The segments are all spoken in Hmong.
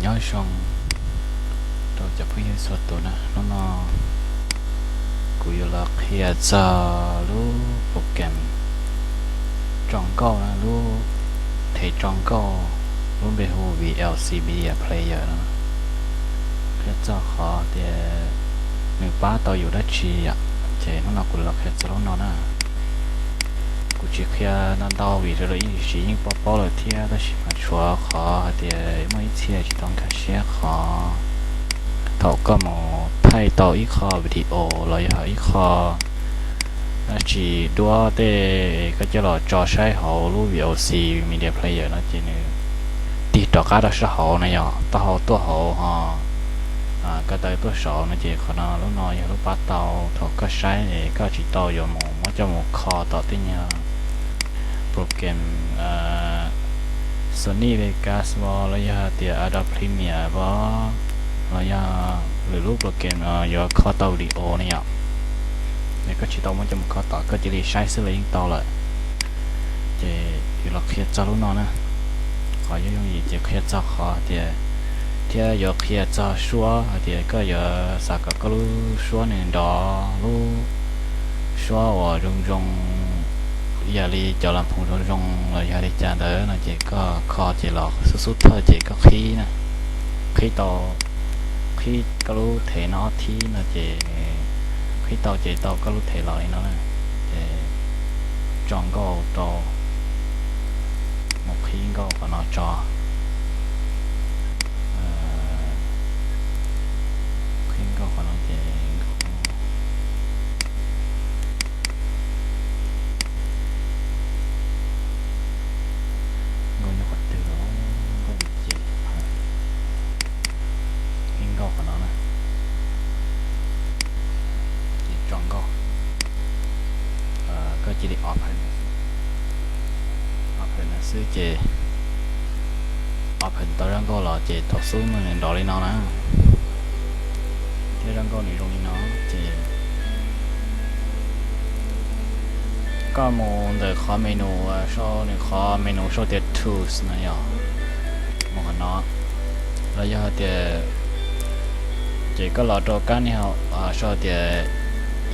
Nyob zoo rau cov phooj ywg txhua tus na, hnub no kuv yuav los qhia txog lub program tso nkauj na, lub thev tso nkauj, lub npe hu VLC Media Player no. Qhia txog qhov tias nws pab tau yus dab tsi yom, ces hnub no kuv los qhia txog lub no na. Kuv tsis qhia ntau ntau vim sawv daws yeej siv yeej paub paub lawm thiab, tab sis mas tshuav qhov hais tias muaj ib txhia tsis tau nkag siab qhov thaum koj mus thaij tau ib qho video los yog ib qho dab tsi duab tej, koj coj los tso saib hauv lub VLC Media Player no ces nws tig rov qab rau sab hauv na yom, taub hau tuaj hauv ho ko taw tuaj saud no, ces qhov no lub no yog lub pab tau thaum koj saib es koj tsis tau yuav mus muab coj mus kho tom tej nyuag program Sony Vegas los yog tias Adobe Premiere los yog lwm lub program yuav kho tau video ne yom. Es koj tsis tau muab coj mus kho tom, koj cia li saib xwb los yeej tau lawm. Ces yuav los qhia txog lub no na. Qhov yooj yooj yim ces qhia txog qhov tias, thiab yuav qhia txog suab hais tias koj yuav xav kom koj lub suab nws nrov lub suab uas zoo zoo ib yam li cov las phoos zoo zoo los yog li cas ntawd no ces koj kho ces los xub xub thawj ces koj qhib na, qhib tau, qhib koj lub thev no ob thib no ces nws qhib tau ces tau koj lub thev los li no na. Ces tso nkauj rau, mus qhib nkauj qhov no tso, qhib nkauj qhov no ces nkauj nyob qhov twg, nkauj ces qhib nkauj qhov no na. Ces tso nkauj, koj cia li open, open xwb ces open tau zaj nkauj los ces thaum xub nws nrov li no na, thiab zaj nkauj nws zoo li no ces koj mus ntawm qhov menu, sau nws qhov menu sau tias tools na yom, mus qhov no, los yog tias, ces koj los rau kab ni sau tias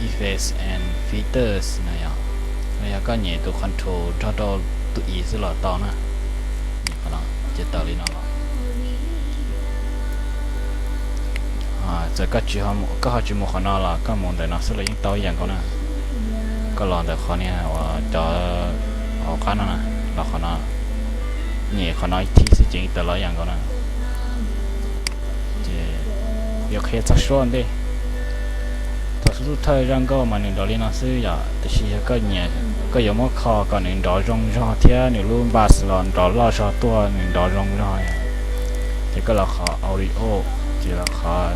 effects and filters na yom, los yog koj nyem tus control nrog rau tus i xwb los tau na. Ces tawm li no los, txawm koj ho tsis mus qhov no los koj mus ntawm no xwb los yeej tau ib yam nkaus na. Koj los ntawm qhov niag uas cov hauv qab no na, los qhov no, nyem qhov no ib thib xwb ces yeej tawm los ib yam nkaus na. Ces yuav qhia txog suab ntej. Thaum xub thawj zaj nkauj mas nws nrov li no xwb yom, tiam sis yog koj nyiam, koj yuav muab kho kom nws nrov zoo zog thiab nws lub bass los nrov loj zog tuaj, nws nrov zoo zog, ces koj los qhov audio, ces los qhov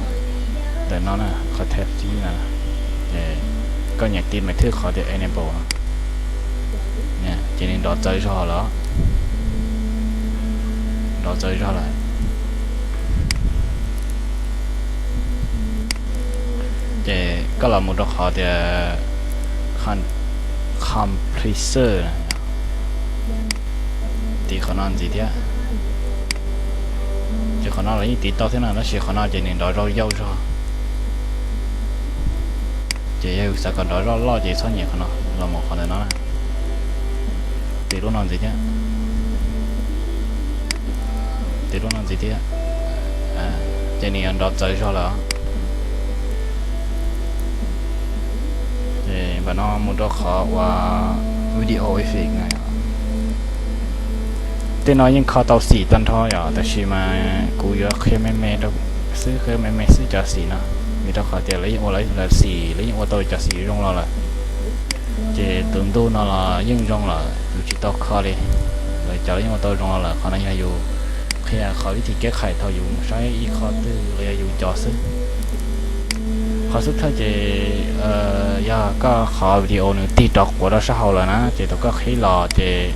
ntawm no na, qhov tab thib na, ces koj nyem tiv me thwj qhov tias enable no, ces nws nrov txawv zog lawm, nrov txawv zog lawm. Ces koj los mus rau qhov tias compressor, tiv qhov no ntxiv thiab. Ces qhov no los yeej tiv tau thiab no, tab sis qhov no ces nws nrov zog yau zog. Ces yog yus xav kom nrov zog loj ces txhob nyem qhov no, los mus qhov ntawm no na, tiv lub no ntxiv thiab, tiv lub no ntxiv thiab, ces nws yuav nrov txawv zog lawm. Ces npam no mus rau qhov uas video effect na, tej no yeej kho tau xim tag nrho yom, tab sis mas kuv yuav qhia me me rau xwb, qhia me me xwb cov xim no, vim rau qhov tias lawv yeej ua lawv xim, lawv yeej ua tau cov xim zoo los lawm. Ces tus ntuj no los yeej zoo lawm, yus tsis tau kho li, lawv cov yeej ua tau zoo los lawm. Qhov no yog yus qhia qhov vib thim keb qhais thaum yus mus saib ib qho twg los yog yus cov xwb. Qhov xub thawj ces yog koj qhov video nws tig rov quav rau sab hauv lawm na, ces thaum koj qhib los ces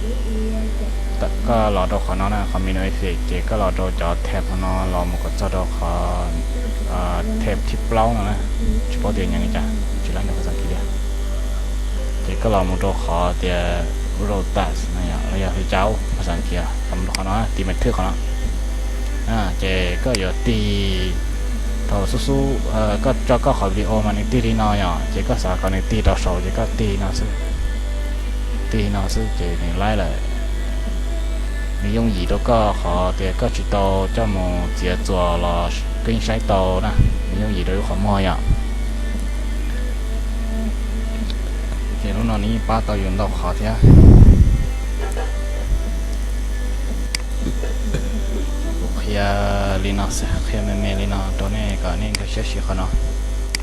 koj los rau qhov no na, qhov menu effect, ces koj los rau cov tab no los mus kom txog rau qhov tab thib plaub no na, tsis paub tias nyeem li cas, tsis laib nws phas xas kis li. Ces koj los mus rau qhov tias rotas no los yog li cas phas xas kis, los mus rau qhov no, tiv me thwj qhov no. Ces koj yuav tig, thaum xub xub koj tso koj qhov video mas nws tig li no yom, ces koj xav kom nws tig rau saud ces koj tig no xwb. Tig no xwb ces nws laib lawm. Nws yooj yim rau koj qhov tias koj tsis tau coj mus txiav txuas los koj yeej saib tau na. Nws yooj yim rau lub qhov muag yom. Ces lub no nws yeej pab tau yus ntau qhov thiab. Kuv qhia li no, qhia me me li no rau nej kom nej nkag siab siv qhov no.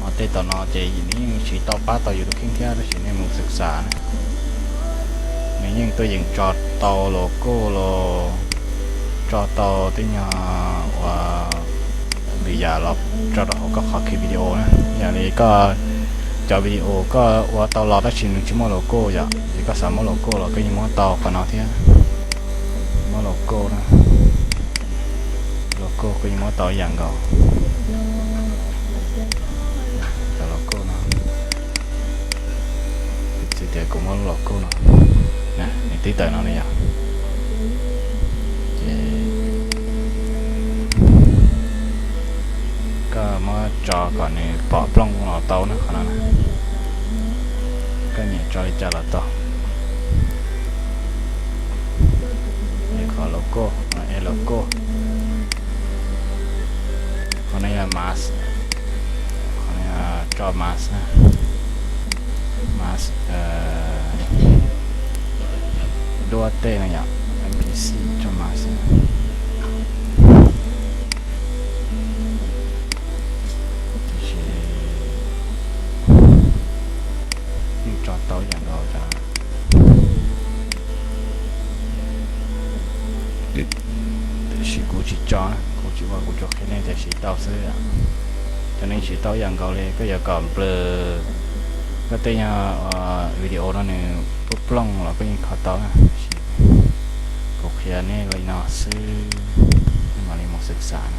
Ho tej tom no ces nws yeej siv tau pab tau yus tus kheej thiab, tab sis nej mus xwm xam na. Nws yeej tuaj yeem tso tau logo los, tso tau tej nyuag uas lwm yam los tso rau hauv koj qhov ki video na. Yam li koj cov video koj ua tau los tab sis nws tsis muaj logo yom, ces koj xav muab logo los koj yeej muab tau qhov no thiab. Muab logo na, logo koj yeej muab tau ib yam nkaus. Cov logo no, xws tias kuv muab lub logo no, nws tib tawm no li yom. Ces koj muab tso kom nws pom plooj los tau na qhov no. Koj nyiam tso li cas los tau. Qhov logo, logo, qhov no yog mask, qhov no yog tso mask na, mask duab tej no yom, N P C tso mask. Tiam sis yeej tso tau ib yam nkaus cov no. Tiam sis kuv tsis tso, kuv tsis ua, kuv tsuas qhia nej tias siv tau xwb. Cov no yeej siv tau ib yam nkaus li, koj yuav kom nplws koj tej nyuag video no nws plooj plooj los koj yeej kho tau na. Kuv qhia nej li no xwb, nej mam li mus xwm xam.